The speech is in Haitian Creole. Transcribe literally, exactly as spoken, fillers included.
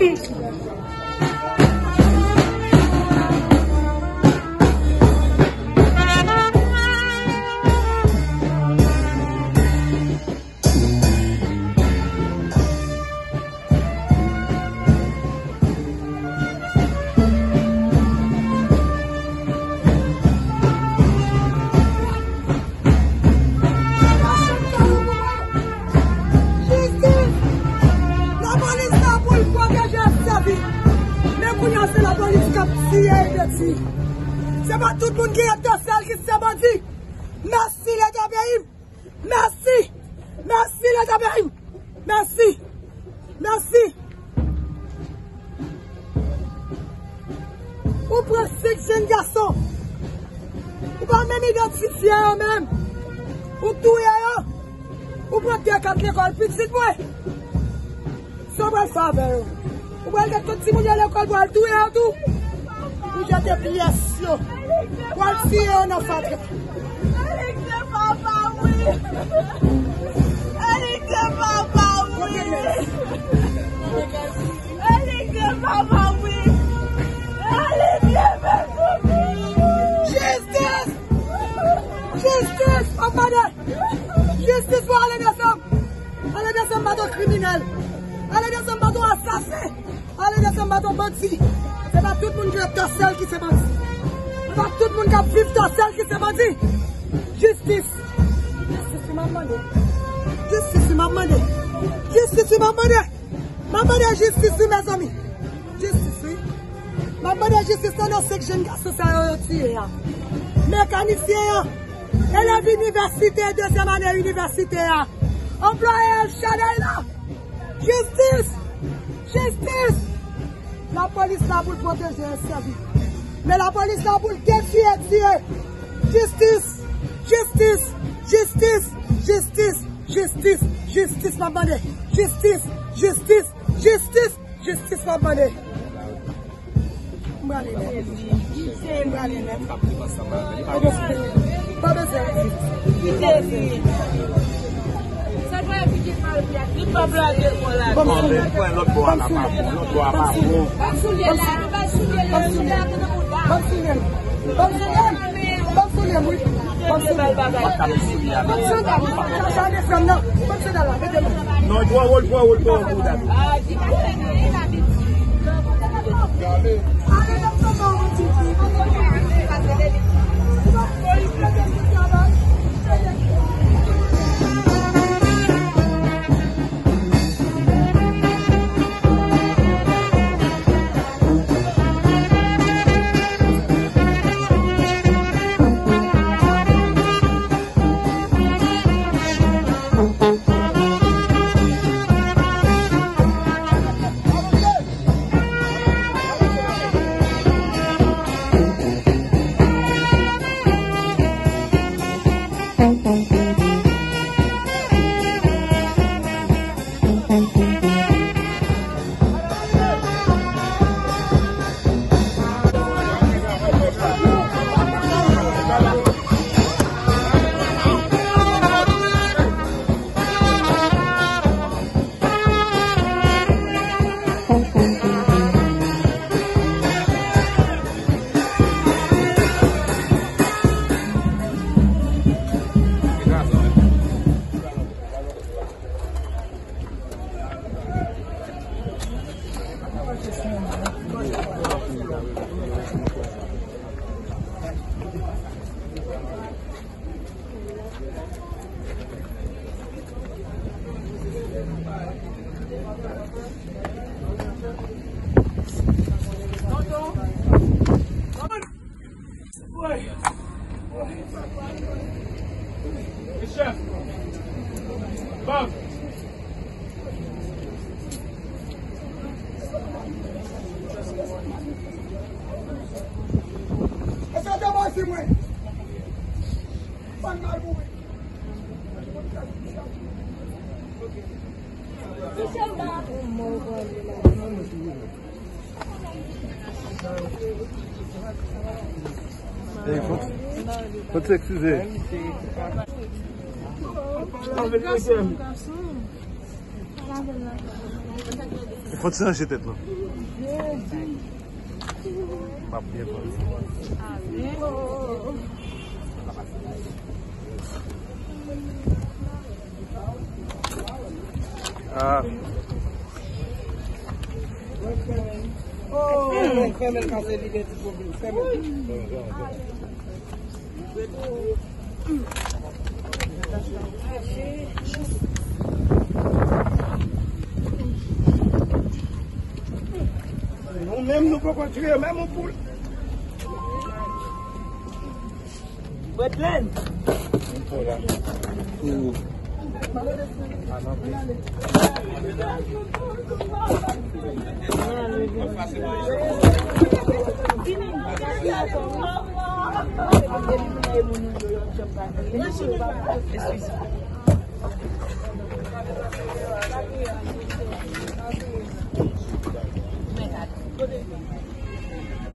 Jistis! Lapolis la pou l pwoteje, ap sèvi. Men kounye a, se lapolis k ap tiye e detwi. Se pa tout moun ki ret nan sèl ki se bandi. Mèsi, Leta peyi m. Mèsi! Mèsi, Leta peyi m! Mèsi! Mèsi! Ou pran senk jenn gason. Ou pa menm idantifye yo menm. Ou touye yo. Ou pran de kat lekòl pitit mwen. Sa w pral fè avè yo? Ou pral gen tout timoun yo lekòl pou al touye yo tou? Ou jete pyès yo. Ou al tiye yo nan fatra. Elik se papa m wi. Elik se papa m wi. Elik se papa m wi. Elik se papa m wi. Jistis! Jistis! Anbade! Jistis pou Alain Décembre! Alain Décembre pa t yon kriminèl. Alain Décembre pa t yon asasen. Alain Décembre pa t yon bandi. Se pa tout moun ki ret nan sèl ki se bandi. Se pa tout moun k ap viv nan sèl ki se bandi. Jistis. Jistis wi m ap mande. Jistis wi m ap mande. Jistis wi m ap mande. M ap mande jistis wi, mezanmi. Jistis wi. M ap mande jistis nan non senk jenn gason sa yo, yo tiye a. Mekanisyen an. Elèv inivèsite, dezyèm ane inivèsite a. Anplwaye El Shaddai la. Jistis! Jistis! Lapolis la pou l pwoteje e sèvi. Men lapolis la pou l detwi e tiye. Jistis! Jistis! Jistis! Jistis! Jistis m ap mande! Jistis! Jistis! Jistis! Jistis m ap mande! M prale nèt. M prale nèt. Pa bezwen. Pa bezwen. Kite li. Sa fè pitit mal fèt. Li p ap lage kò la. Ban m sonnen. Lòt bò a la pa bon. Lòt bò a pa bon. Ban m soulye la. Ban m soulye la. Ban m soulye. Ban m soulye. Ban m soulye, wi. Ban m soulye. Ban m soulye. Ban m soulye. Chaje frè m nan. Ban m soulye la. Mete m. Non, pran wòl, pran wòl, pran wòl pou w dade. Chèf. Bob. Èske w te mwazi mwen? Bann malboure. Ey, fò, fò ti eskize. Fò ti ranje tèt lan. Ap byen fè. Ah. Oh, fèmen l pase li gen ti pwoblèm. Fèmen l. Nou menm, nou poko tiye menm yon poul. Bredlen.